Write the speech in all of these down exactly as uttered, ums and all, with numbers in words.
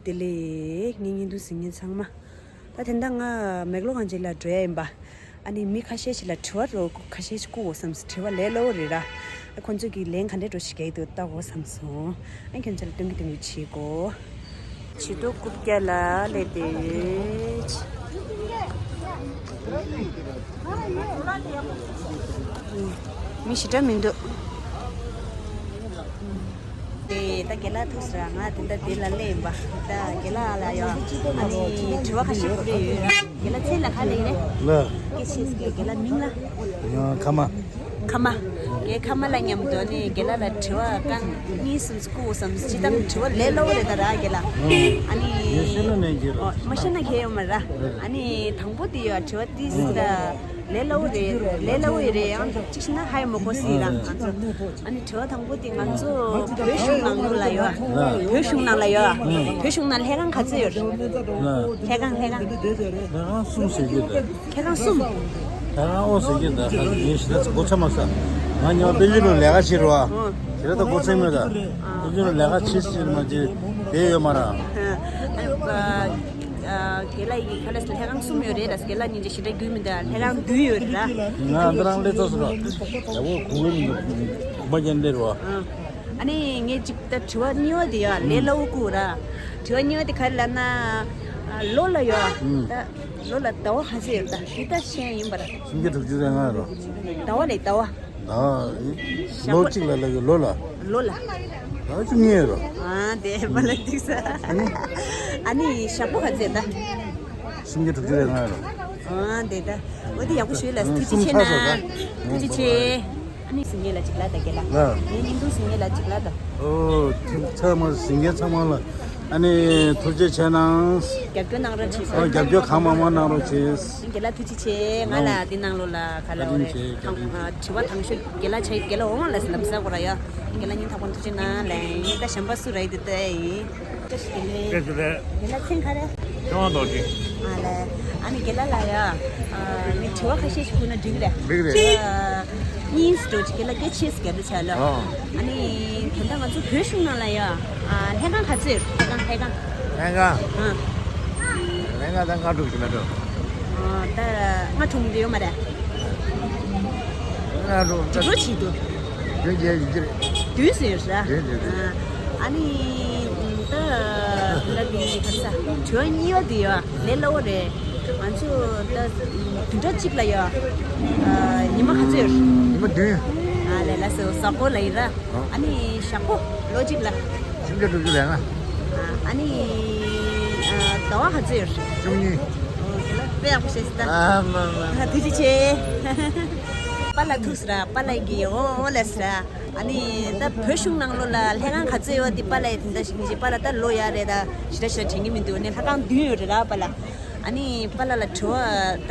བདེ་ལེགས། ངའི་བརྙན་ཐུང་གཟིགས་མཁན་ཚང་མ། ད་དེ་འདྲ་ང་མེག་ལོ་གང་ཅིག་ལ་འགྲོ་ཡ་ཡིན་པ། ཨ་ནི་མི་ཁ་ཤས་ཤིག་ལ་དྲི་བ་རོ་ཁ་ཤས་ཤིག་བསྐུར་འོ་བསམ་སོང་། དྲི་བ་ལས་སླ་བོ་རེད་ར། ཨ་ཁོང་ཚོས་ཀྱི་ལན་ག་འདྲས་འགྲོ་ཞིག་རྒྱག་གི་འདུག་ལྟ་འོ་བསམ་སོང་། ཨ་ཁྱོད་ཚོ་ལ་སྟོན་གི་སྟོན་གི་བྱེད་དགོ། བྱི་དོ་རྐུབ་བཀྱག་ལ་སླེབས་ཏེ་ཡོད། མི་ཞེ་དྲག་མི་འདུག་དེ་ད་རྒན་ལགས་ཐུག་སོང་། ང་དེ་འདྲ་དེ་ལ་སླེབས་ཡིན་པ། ད་རྒན་ལགས་ལ་ཡོད། ཨ་ནི་དྲི་བ་ཁ་ཤས་བསྐུར་ཡོད་ར། རྒན་ལགས་མཚན་ལ་ག་ལ་ཡིན་རེད། ལ། སྐད་ཆ་བཤད་རྒན་ལགས་མིང་ལ། ཡང་ཁ་མ། ཁ་མ། ངའི་ཁ་མ་ལ་མཉམ་དུ་ནི་རྒན་ལགས་ལ་དྲི་བ་རྐང་གཉིས་གསུམ་བསྐུར་བསམ། སྤྱིར་བཏང་དྲི་བ་ལས་སླ་བོ་རེད་ད་ར་རྒན་ལགས། ཨ་ནི་ངས་ཤེས་ན་ནས་རྒན་ལགས། ཨོ་མ་ཤེས་ན་ཁྱད་ཡོད་མ་ར། ཨ་ནི་དང་པོ་དེ་ཡོད། དྲི་བ་དེ་ད་ལས་སླ་བོ་རེད། ལས་སླ་བོ་ཡི་རེད། ཡང་གཅིག་བྱས་ན་ཧ་ཡང་མ་གོ་སྲིད་ར་ང་ཚོ། ཨ་ནི་དྲི་བ་དང་པོ་དེ་ང་ཚོ་བོད་གཞུང་ནང་ལོགས་ལ་ཡོད། བོད་གཞུང་ནང་ལ་ཡོད། བོད་གཞུང་ནང་ལྷ་ཁང་ག་ཚོད་ཡོད་རེད། ལྷ་ཁང་ལྷ་ཁང་། ལྷ་ཁང་གསུམ་ཟེར་གྱི་འདུག་ལྷ་ཁང་གསུམ། ད་ང་ཨོ་ཟེར་གྱི་འདུག་ད་ངས་ཞེ་དྲག་གོ་ཆ་མ་ས། ང་ཉི་མ་དཔལ་འབྱོར་ལ་ལས་ཀ་བྱེད་རོགས། ཨ་དེ་ར་ད་གོ་ཆ་མེད་ད། དཔལ་འབྱོར་ལ་ལས་ཀ་བྱེད་ཟེར་མ་བྱེད་བསྡད་ཡོད་མ་ར། ཨ་རྒན་ལགས་ཡིན་ག་ལ་ལྷ་ཁང་གསུམ་ཡོད་རེད་ལ། རྒན་ལགས་ཉིན་ཅིག་ཞེ་དྲག་རྒྱུས་མི་འདུག་ལྷ་ཁང་བདུན་ཡོད་རེད་ལ། ང་འདི་རང་སླེབས་ཚར་སོང་ར། ད་བོ་གུ་གུ་མི་འདུག་གུ་པ་ཅན་སླེབས་རོགས། ཨ་ནི་ངས་ཅིག་ད་དྲི་བ་གཉིས་པ་དེ་ཡ་ལས་སླ་བོ་བསྐུར་ར། དྲི་བ་གཉིས་པ་དེ་ག་རེ་ལབ་ན། ལོ་ལ་ཡ། ད་ལོ་ལ་ཟླ་བ་ག་ཚོད་ཡོད། ད་འདི་ད་ཤེས་ཡིན་པ་ར། སུམ་བརྒྱ་དྲུག་ཅུ་རེ་ལྔ་རོ། ཟླ་བ་ལས་ཟླ་བ། ཟླ་བ། ལོ་གཅིག་ལ་ལ་ཡོད་ལོ་ལ། ལོ་ལ། ཟླ་བ་བཅུ་གཉིས་ཡོད་རོ། ཨ་དེ་པ་ལ་ཐུག་ས། ཨ་ནི། ཨ་ནི་ཞག་པོ་ག་ཚོད་ད། སུམ་བརྒྱ་དྲུག་ཅུ་རེ་ལྔ་རོ། ཨ་དེ་ད། འོ་དེ་ཡག་པོ་ཞུས་ལ་ཐུགས་རྗེ་ཆེ་གནང་། ཐུགས་རྗེ་ཆེ། ཨ་ནི་གཟིགས་མཁན་ལ་གཅིག་ལ་ད་རྒན་ལགས། ལ། ངའི་བརྙན་ཐུང་གཟིགས་མཁན་ལ་གཅིག་ལ་ད། ཨོ། ཚང་མ་གཟིགས་མཁན་ཚང་མ་ལ། ཨ་ནི་ཐུགས་རྗེ་ཆེ་གནང་། རྒྱབ་སྐྱོར་གནང་རོགས་བྱེད། ཨོ་རྒྱབ་སྐྱོར་གང་མང་མང་གནང་རོགས་བྱེད། རྒན་ལགས་ཐུགས་རྗེ་ཆེ། ང་ལ་འདི་གནང་ལོ་ལ་ག་ལ་འོ་རེད། བཀའ་དྲིན་ཆེ། དྲི་བ་དང་ཤོས་རྒན་ལགས་ཆེ་རྒན་ལགས་འོང་ལ་ལམ་སང་གོ་ར་ཡ། རྒན་ལགས་སྙིང་ཐག་པ་ནས་ཐུགས་རྗེ་གནང་ལན་ཡིན། ད་གཞན་པ་སུ་ར་ཡི་དེ་ལྟ་ཡིན། ཐུགས་རྗེ་ཆེ། རྒན་ལགས་མཚན་ག་རེ། ཚེ་དབང་རྡོ་རྗེ། ཨ་ལས། ཨ་ནི་རྒན་ལགས་ལ་ཡ། ཨ་ངས་དྲི་བ་ཁ་ཤས་ཤིག་ཕུལ་ན་འགྲིག་གི་རེད། འགྲིག་གི་རེད། དྲི་བ་གཉིས་འགྲོ་ཅིག་རྒན་ལགས་སྐད་ཆེས་སུ་རྒྱབ་འདྲ་ཆགས་ལ། ཨ་ནི་ད་ལྟ་ང་ཚོ་བོད་གཞུང་ནང་ལ་ཡ། ཨ་ལྷ་ཁང་ག་ཚོད་ཡོད། ལྷ་ཁང་ལྷ་ཁང་། ལྷ་ཁང་། ཨ། ལྷ་ཁང་ད་ལྔ་དྲུག་ཅིག་མ་གཏོགས། ཨ་ད་ལྔ་དྲུག་འདི་ཡོད་མ་རེད། ལྔ་དྲུག་ད། འགྲོ་བྱེད་དུ། བདུན་བརྒྱད་ཡིན་གྱི་རེད། བདུན་ཟེར་ཡོད་རེད། བདུན་བདུན་བདུན། ཨ་ནི་ད་ད་འདི་ག་རེ་ཟ། དྲི་བ་གཉིས་པ་འདི་ཡོད་ལས་སླ་བོ་རེད། ང་ཚོ་ད་བདུན་ཕྲག་གཅིག་ལ་ཡོད། ཉི་མ་ག་ཚོད་ཡོད། ཉི་མ་བདུན། ཨ་ལས་ལ་སོ་ཟ་གོ་ལ་ཡིན་ར། ཨ་ནི་ཞག་པོ་ལོ་གཅིག་ལ། སུམ་བརྒྱ་དྲུག་ཅུ་རེ་ལྔ། ཨ་ནི་ཟླ་བ་ག་ཚོད་ཡོད། བཅུ་གཉིས། དཔེ་ཡག་པོ་བཤད་སོང་ད། ཨ་མ་མ། ཐུགས་རྗེ་ཆེ། པཱ་ལགས་ཐུག་སོང་ར། པཱ་ལགས་ཀྱིས་འོ་འོ་ལབ་སོང་ར། ཨ་ནི་ད་བོད་གཞུང་ནང་ལོགས་ལ་ལྷ་ཁང་ག་ཚོད་ཡོད་དེ་པཱ་ལགས་དེ་འདྲ་ཞིག་མི་ཤེས། པཱ་ལགས་ད་ལོ་ཡག་རེད་ད་ཞེ་དྲག་ཞེ་དྲག་དྲན་གྱི་མི་འདུག་ནས་ལྷ་ཁང་བདུན་ཡོད་རེད་ར་པཱ་ལགས། ཨ་ནི་པཱ་ལགས་ལ་དྲི་བ་ད་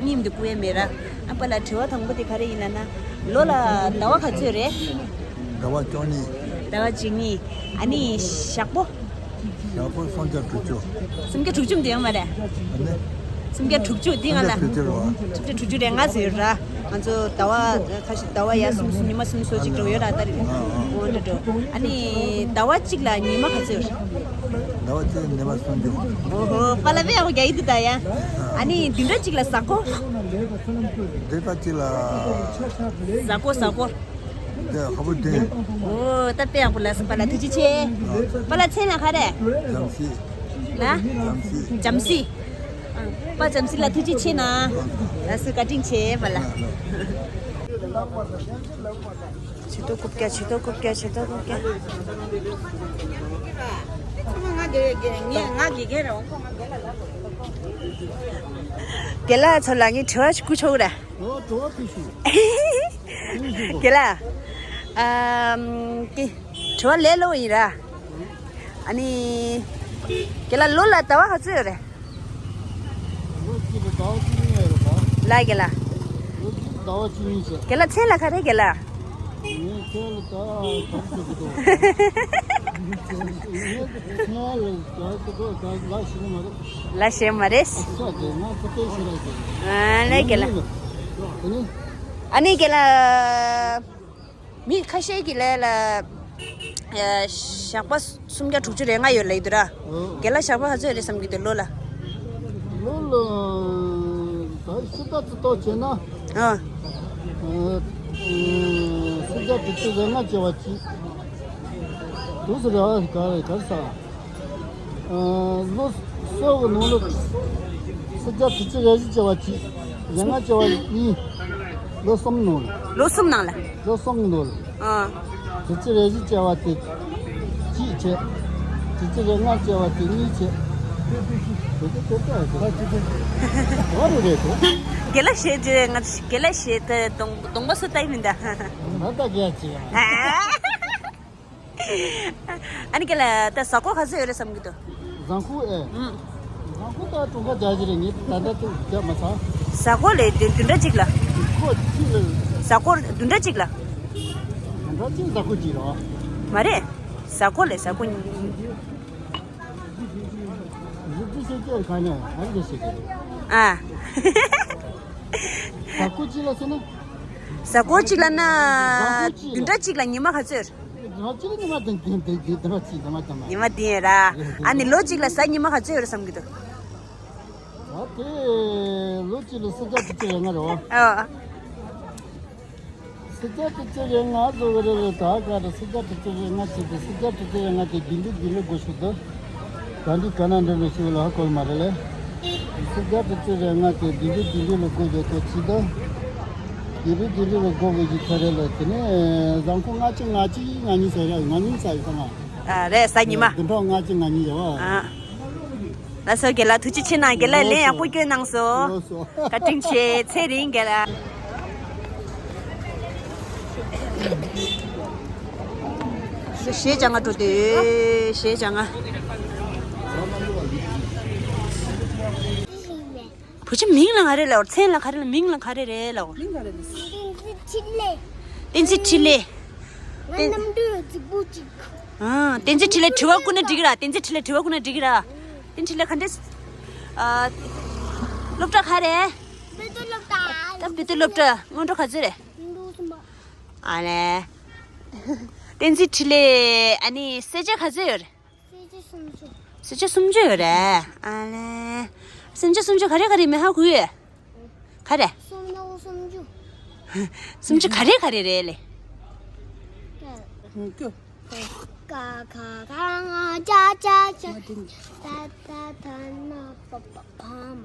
གཉིས་འདི་བསྐུར་ཡས་མེད་ར། ཨ་པཱ་ལགས་དྲི་བ་དང་པོ་དེ་ག་རེ་ཡིན་ལབ་ན། ལོ་ལ་ཟླ་བ་ག་ཚོད་རེད། ཟླ་བ་བཅུ་གཉིས། ཟླ་བ་བཅུ་གཉིས། ཨ་ནི་ཞག་པོ། ཞག་པོ་སུམ་བརྒྱ་དྲུག་ཅུ། སུམ་བརྒྱ་དྲུག་ཅུ་འདི་ཡོད་མ་རེད། ཨ་ནི། སུམ་བརྒྱ་དྲུག་ཅུ་འདི་ང་ལ། སུམ་བརྒྱ་དྲུག་ཅུ་རེད། སུམ་བརྒྱ་དྲུག་ཅུ་རེད། ང་ཟེར་ར། ང་ཚོ་ཟླ་བ་ཁ་ཤས་ཟླ་བ་ཡ་གསུམ་གསུམ་ཉི་མ་གསུམ་གསུམ་ཅིག་འགྲོ་ཡོད་ར་ད་རེད། ཨོ་འགྲོ་འགྲོ། ཨ་ནི་ཟླ་བ་གཅིག་ལ་ཉི་མ་ག་ཚོད་ཡོད། ཟླ་བ་གཅིག་ཉི་མ་སུམ་ཅུ། ཨོ་ཧོ་པཱ་ལགས་དཔེ་ཡག་པོ་རྒྱག་གི་འདུག་ད་ཡ། ཨ་ནི་བདུན་ཕྲག་གཅིག་ལ་ཟ་གོ། བདུན་ཕྲག་གཅིག་ལ། ཟ་གོ་ཟ་གོ། འདི་ཁ་པོ་འདི། ཨོ་ད་དཔེ་ཡག་པོ་ལབ་སོང་པཱ་ལགས་ཐུགས་རྗེ་ཆེ། པཱ་ལགས་མཚན་ལ་ག་རེ། འཇམ་སྲི། ལ། འཇམ་སྲི། འཇམ་སྲི། ཨ་པཱ་འཇམ་སྲི་ལགས་ཐུགས་རྗེ་ཆེ་གནང་། ལགས་སོ་བཀའ་དྲིན་ཆེ་པཱ་ལགས། བྱི་དོ་རྐུབ་བཀྱག་བྱི་དོ་རྐུབ་བཀྱག་བྱི་དོ་རྐུབ་བཀྱག་རྒན་ལགས་ཚོ་ལ་ངས་དྲི་བ་ཞིག་བསྐུར་ཆོག་རེད། ཨོ་དྲི་བ་ཕུལ་ཞུ། རྒན་ལགས། ཨམ། ཀི། དྲི་བ་ལས་སླ་བོ་ཡིན་ར། ཨ་ནི། རྒན་ལགས་ལོ་ལ་ཟླ་བ་ག་ཚོད་ཡོད་རེད། ལོ་གཅིག་ལ་ཟླ་བ་བཅུ་གཉིས་ཡོད་རེད་པ། ལ་རྒན་ལགས། ལོ་གཅིག་ལ་ཟླ་བ་བཅུ་གཉིས་བྱས། རྒན་ལགས་མཚན་ལ་ག་རེ་རྒན་ལགས། ངའི་མཚན་ལ་ད་ག་རེ་ཟེར་གི་འདུག་ངའི་མཚན་ལ་ད་ད་ད་ལ་ཤེས་ཀྱི་མ་རེད། ལ་ཤེས་མ་རེད། ཨ་ཤ་དེ་ང་ཁ་ཏོག་ཤེས་ར་ཟེར། ཨ་ལ་རྒན་ལགས། དེ་ནི། ཨ་ནི་རྒན་ལགས། མི་ཁ་ཤས་ཀྱི་ལས་ལ། ཞག་པ་སུམ་བརྒྱ་དྲུག་ཅུ་རེ་ལྔ་ཡོད་ལབ་ཀྱི་འདུག་ར། ཨོ། རྒན་ལགས་ཞག་པ་ག་ཚོད་རེད་བསམ་གྱི་འདུག་ལོ་ལ། ལོ་ལ་ད་ཕྱི་ཟླ་བཅུ་གཏོགས་བྱས་ན། ཨ། ཨ། སུམ་བརྒྱ་དྲུག་ཅུ་རེ་ལྔ་བྱས་པ་གཅིག་དུས་སུ་རེ་བ་ག་རེ་ག་རེ་ཟ། ཨ། ལོ་གསུམ་གྱི་ནང་ལ་སུམ་བརྒྱ་དྲུག་ཅུ་རེ་བཞི་བྱས་པ་གཅིག་རེ་ལྔ་བྱས་པ་གཉིས། ལོ་གསུམ་ནང་ལ། ལོ་གསུམ་ནང་ལ། ལོ་གསུམ་གྱི་ནང་ལ། ཨ། དྲུག་ཅུ་རེ་བཞི་བྱས་པ་དེ་གཅིག་བྱས། དྲུག་ཅུ་རེ་ལྔ་བྱས་པ་དེ་གཉིས་བྱས། དེ་དེ་དེ་དེ་དེ་དེ་དེ་རེད་དེ། དགེ་ལགས་བཤད་དེ་ང་དགེ་ལགས་བཤད་དེ་གདོང་གདོང་པ་སུ་ལྟ་ཡི་མིན་ད། ང་ད་རྒྱལ་ཅི། ཨ་ནི་རྒན་ལགས་ད་གཟའ་འཁོར་ག་ཚོད་ཡོད་རེད་བསམ་གྱི་འདུག་གཟའ་འཁོར་ཨེ། ཨུམ། གཟའ་འཁོར་ད་གྲངས་ཀ་རྒྱག་གི་རེད། ངས་ད་ལྟ་ཚོད་རྒྱག་མ་ཚར། གཟའ་འཁོར་ལས་བདུན་བདུན་ཕྲག་གཅིག་ལ། གཟའ་འཁོར་གཅིག་ལ། གཟའ་འཁོར་བདུན་ཕྲག་གཅིག་ལ། བདུན་ཕྲག་གཅིག་གཟའ་འཁོར་གཅིག་རེད་བ། མ་རེད། གཟའ་འཁོར་ལས་གཟའ་འཁོར་གཉིས། གཟུགས་ཀྱི་ཤེས་ཀྱི་ག་ནས་ཨ་རི་ཤེས་ཀྱི། ཨ། གཟའ་འཁོར་གཅིག་ལ་ཟེར་ན། གཟའ་འཁོར་གཅིག་ལ་ན། གཟའ་འཁོར་གཅིག་ལ། བདུན་ཕྲག་གཅིག་ལ་ཉི་མ་ག་ཚོད་རེད། ཉི་མ་གཅིག་ལ་ཉི་མ་བདུན་བདུན་བདུན་བདུན་ཕྲག་གཅིག་ཉི་མ་བདུན་མ། ཉི་མ་བདུན་ར། ཨ་ནི་ལོ་གཅིག་ལ་གཟའ་ཉི་མ་ག་ཚོད་ཡོད་རེད་བསམ་གྱི་འདུག་ད་དེ་ལོ་གཅིག་ལ་སུམ་བརྒྱ་དྲུག་ཅུ་རེ་ལྔ་རེད་བ། ཨ། སུམ་བརྒྱ་དྲུག་ཅུ་རེ་ལྔ་བཟོ་གི་རེད་རེད། ད་ག་རེ་སུམ་བརྒྱ་དྲུག་ཅུ་རེ་ལྔ་བྱས་ཏེ་སུམ་བརྒྱ་དྲུག་ཅུ་རེ་ལྔ་དེ་བདུན་ཅུ་བདུན་ཅུ་ལ་བགོ་ཤོག་ད། ག་འདི་ག་ན་འདྲ་འདྲ་ཞིག་ལ་ཧ་གོ་མ་རེད་ལེ། སུམ་བརྒྱ་དྲུག་ཅུ་རེ་ལྔ་དེ་བདུན་ཅུ་བདུན་ཅུ་ལ་བགོ་བྱས་ཏེ་ཅི་ད། བདུན་ཅུ་བདུན་ཅུ་ལ་བགོ་བགོ་ཞིག་ཚར་རེད་ལ། དེ་ནས་གཟའ་འཁོར་ལྔ་གཅིག་ལྔ་གཅིག་ལྔ་གཉིས་ཟེར་ཡ་ལྔ་གཉིས་ཟེར་ཡ་ཚང་མ། ཨ་རེད། གཟའ་ཉི་མ། བདུན་ཕྲག་ལྔ་གཅིག་ལྔ་གཉིས་ཡོད་བ། ཨ། ལགས་སོ་རྒན་ལགས་ཐུགས་རྗེ་ཆེ་གནང་། རྒན་ལགས་ལན་ཡག་པོ་སྐྱོན་གནང་སོང་། ལགས་སོ། བཀའ་དྲིན་ཆེ། ཚེ་རིང་རྒན་ལགས། གཞས་སྦྱང་ག་འགྲོ་དུས་གཞས་སྦྱང་ག་བུ་ཆུ་མིང་ལ་ག་རེ་ལབ། མཚན་ལ་ག་རེ་ལབ། མིང་ལ་ག་རེ་རེད་ལབ། མིང་ག་རེ་རེད། བསྟན་འཛིན་འཕྲིན་ལས། བསྟན་འཛིན་འཕྲིན་ལས། ང་གནམ་གྲུ་རྫིག་པོ་གཅིག་ཨ། བསྟན་འཛིན་འཕྲིན་ལས་དྲི་བ་བསྐུར་ན་འགྲིག་གི་ར། བསྟན་འཛིན་འཕྲིན་ལས་དྲི་བ་བསྐུར་ན་འགྲིག་གི་ར། བསྟན་འཛིན་འཕྲིན་ལས་ག་འདྲས། ཨ། སློབ་གྲྭ་ག་རེ། དཔེ་སྟོན་སློབ་གྲྭ། ད་དཔེ་སྟོན་སློབ་གྲྭ་སྔོན་འགྲོ་ག་ཚོད་རེད། སྔོན་འགྲོ་གསུམ་པ། ཨ་ལེ། བསྟན་འཛིན་འཕྲིན་ལས་ཨ་ནི་གསལ་ཆ་ག་ཚོད་ཡོད་རེད། གསལ་ཆ་སུམ་ཅུ། གསལ་ཆ་སུམ་ཅུ་ཡོད་རེད། ཨ་ལེ། གསལ་ཆ་སུམ་ཅུ་ག་རེ་ག་རེ་མེད་ཧ་གོ་ཡོད། ག་རེ། སུམ་ནོ་སུམ་ཅུ། སུམ་ཅུ་ག་རེ་ག་རེ་རེད་ལེ། ཀ། ཀ་ཁ་ག་ང་ཅ་ཅ་ཅ། ཏ་ཏ་ད་ན་པ་པ་བ་མ།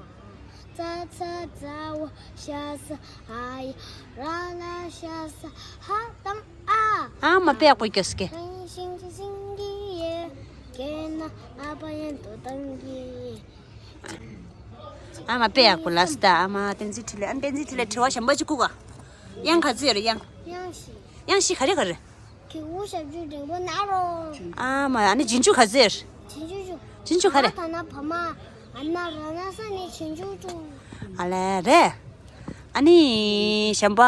ཙ་ཚ་ཛ་ཝ་ཤ་ས་ཧ་ཡ་ར་ན་ཤ་ས་ཧ་དང་ཨ། ཨ་མ་དཔེ་ཡག་པོ་སྐྱོན་སྐྱེ། ཤིང་ཤིང་གི་ཡེ་གེ་ན་ཨ་པ་ཡན་དོ་དང་གི། ཨ་མ་དཔེ་ཡག་པོ་ལབ་སོང་། ད་ཨ་མ་བསྟན་འཛིན་འཕྲིན་ལས། ཨ་བསྟན་འཛིན་འཕྲིན་ལས་དྲི་བ་གཞན་པ་ཅིག་བསྐུར་ག་དབྱངས་ག་ཚོད་ཡོད་རེད། དབྱངས། དབྱངས་བཞི། དབྱངས་བཞི་ག་རེ་ག་རེ། གི་གུ་ཞབས་ཀྱུ་འགྲེང་བུ་ན་རོ། ཨ་མ། ཨ་ནི་རྗེས་འཇུག་ག་ཚོད་ཡོད་རེད། རྗེས་འཇུག་བཅུ། རྗེས་འཇུག་ག་རེ། ད་ན་བ་མ། ཨ་ན་ར་ན་ས་ནི་རྗེས་འཇུག་བཅུ། ཨ་ལེ་རེད། ཨ་ནི་གཞན་པ་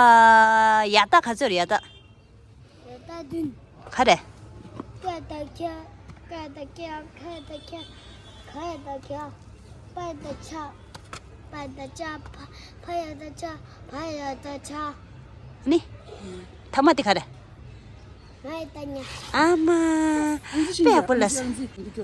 ཡ་ད་ག་ཚོད་ཡོད་རེད། ཡ་ད། ཡ་ད་བདུན། ག་རེ། ཀ་ད་ཀྱ། ཀ་ད་ཀྱ། ཁ་ད་ཁྱ། ག་ད་གྱ། པ་ད་ཆ། པ་ད་ཅ། ཕ། ཕ་ཡ་ད་ཅ། བ་ཡ་ད་ཆ། ནི། ཐ་མ་དེ་ག་རེ། ང་ཡ་ད་ཉ། ཨ་མ། དཔེ་ཡག་པོ་ལབ་སོང་།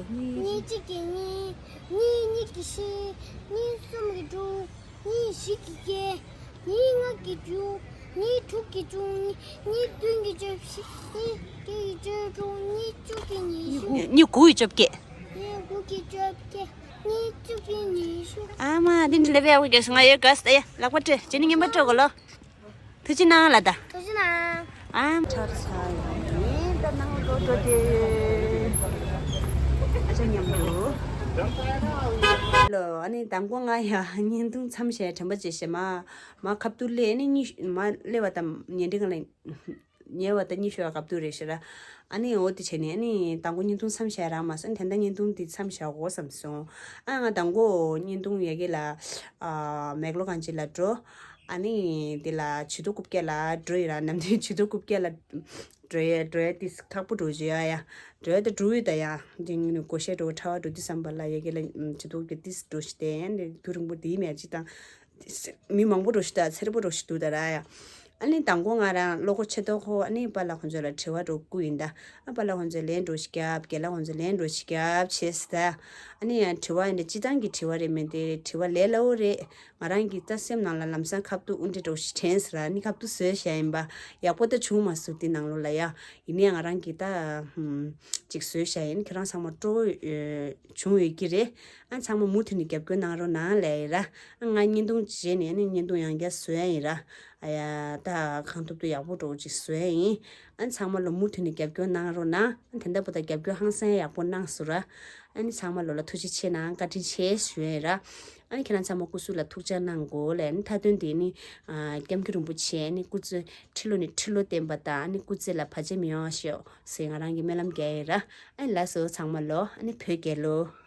གཉིས་གཅིག་གི་གཉིས། གཉིས་གཉིས་ཀྱི་བཞི། གཉིས་གསུམ་གྱི་དྲུག་གཉིས་བཞི་གི་བརྒྱད། གཉིས་ལྔ་གི་བཅུ། གཉིས་དྲུག་གི་བཅུ་གཉིས། གཉིས་བདུན་གྱི་བཅུ་བཞི། གཉིས་བརྒྱད་གྱི་བཅུ་དྲུག་གཉིས་བཅུ་གི་ཉི་ཤུ། གཉིས་དགུ་གི་བཅོ་བརྒྱད། གཉིས་དགུ་གི་བཅོ་བརྒྱད། གཉིས་བཅུ་གི་ཉི་ཤུ། ཨ་མ། དེ་འདྲ་ལབ་ཡག་པོ་སྐྱོན་སོང་། ང་ཡོད་དགའ་སོང་། ཡ། ལག་པ་སྤྲོད། བྱས་ནས་རྔན་པ་སྤྲོད་དགོས་ལོ། ཐུགས་རྗེ་གནང་ལ་ད། ཐུགས་རྗེ་གནང་། ཨ། ཆར་ཚ་ཡིན་ད་ནང་ལོ་འགྲོ་དེ། ཨ་ཅག་མཉམ་དུ། ལོ། ཨ་ནི་དང་པོ་ང་ཡ་བརྙན་ཐུང་མཚམས་བཞག་དྲན་པ་བརྗེད་ཤག་མ། མ་ཁ་ཐུག་སླེབས། ཨ་ནི་གཉིས་མ་སླེབས་པ་དང་ཉེ་འབྲེལ་ང་ལ། ཉེ་བ་དང་གཉིས་ཤོག་ཁ་ཐུག་རེད་ཤག་ར། ཨ་ནི་འོ་དེ་བྱས་ནས་ཨ་ནི་དང་པོ་བརྙན་ཐུང་མཚམས་བཞག་རག་མ་སོང་། ཨ་ནི་ད་ལྟ་བརྙན་ཐུང་དེ་མཚམས་བཞག་དགོས་བསམ་སོང་། ཨ་ང་དང་པོ་བརྙན་ཐུང་ཡ་གི་ལ། ཨ། མེག་ལོ་གང་ཅི་ལ་འགྲོ། ཨ་ནི་དེ་ལ་ཆུ་ཐོག་རྐུབ་བཀྱག་ལ་འགྲོ་ཡི་ར། ནམ་དུས་ཆུ་ཐོག་རྐུབ་བཀྱག་ལ་འགྲོ་ཡ། འགྲོ་ཡ་དེ་ཁག་པོ་འགྲོ་བྱེད་ཡ་ཡ། འགྲོ་ཡ་དེ་འགྲོ་ཡོད་ད་ཡ། དེ་ནི་སྒོ་ཤེད་འགྲོ་གྲྭ་བ་འགྲོ་དུས་ཙམ་པ་ལ་ཡ་གི་ལ་ཆུ་ཐོག་གི་དེ་འགྲོ་ཞིག་དེ་ཡ་ནི་དུས་རིང་པོ་དེའི་མེད་ཅི་དང་། མི་མང་པོ་འགྲོ་ཞིག་ད་ཚེ་རིང་པོ་འགྲོ་ཞིག་འདུག་ད་ར་ཡ། ཨ་ནི་དང་པོ་ང་རང་བློ་སྒོ་ཕྱེ་ཐོག་ཁོ་ཨ་ནི་པཱ་ལགས་ཁོང་ཚོ་ལ་དྲི་བ་འདྲ་བོ་བསྐུར་ཡིན་ད། ཨ་པཱ་ལགས་ཁོང་ཚོས་ལན་འདྲ་བོ་ཞིག་བརྒྱབ། རྒན་ལགས་ཁོང་ཚོས་ལན་འདྲ་བོ་ཞིག་བརྒྱབ་བྱས་ད། ཨ་ནི་ཡང་དྲི་བ་ཡིན་ད་སྤྱིར་བཏང་གི་དྲི་བ་རེད་མིན་ཏེ་དྲི་བ་ལས་སླ་བོ་རེད། ང་རང་གི་ད་སེམས་ནང་ལ་ལམ་སང་ཁ་བཏུག་འུ་འདྲ་འདྲ་བོ་ཞིག་དྲན་སོང་ར། ཨ་ནི་ཁ་བཏུག་བཟོས་བཞག་ཡིན་པ། ཡག་པོ་ད་བྱུང་མ་སོང་དེ་ནང་ལོགས་ལ་ཡ། ཡིན་ནའི་ང་རང་གི་ད་ཧུམ་ཅིག་བཟོས་བཞག་ཡིན། ཁྱེད་རང་ཚང་མ་སྤྲོ་བོ་ཡོད་བྱུང་ཡོད་ཀྱི་རེད། ཨ་ཚང་མ་མུ་མཐུད་ནས་རྒྱབ་སྐྱོར་གནང་རོགས་གནང་ལབ་ཡིན་ར། ཨ་ང་བརྙན་ཐུང་བྱས་ནས་ཨ་ནི་བརྙན་ཐུང་ཡང་བསྐྱར་བཟོ་ཡ་ཡིན་ར། ཨ་ཡ་ད་གང་ཐུབ་ཐུབ་ཡག་པོ་འདྲ་བོ་ཅིག་བཟོ་ཡ་ཡིན། ཨ་ཚང་མ་ལོ་མུ་མཐུད་ནས་རྒྱབ་སྐྱོར་གནང་རོགས་གནང་། ཨ་དེ་འདྲ་པོ་ད་རྒྱབ་སྐྱོར་ཧང་སང་ཡག་པོ་གནང་སོང་ར། ཨ་ནི་ཚང་མ་ལོ་ལ་ཐུགས་རྗེ་ཆེ་གནང་། བཀའ་དྲིན་ཆེ་ཞུ་ཡ་ཡིན་ར། ཨ་ནི་ཁྱེད་རང་ཚང་མ་སྐུ་གཟུགས་ལ་ཐུགས་ཅག་གནང་དགོས་ལབ། ཨ་ནི་མཐའ་དོན་དེ་ནི་ཨ་སྐྱབས་མགོན་རིན་པོ་ཆེ་ཨ་ནི་སྐུ་ཚེ་ཁྲི་ལོ་ནས་ཁྲི་ལོ་བརྟན་པ་དང་། ཨ་ནི་སྐུ་ཚེ་ལ་བར་ཆད་མི་ཡོང་བ་ཤོག་ཟེར་ང་རང་གིས་སྨོན་ལམ་རྒྱག་ཡ་ཡིན་ར། ཨ་ནི་ལགས་སོ་ཚང་མ་ལོ། ཨ་ནི་བོད་རྒྱལ་ལོ།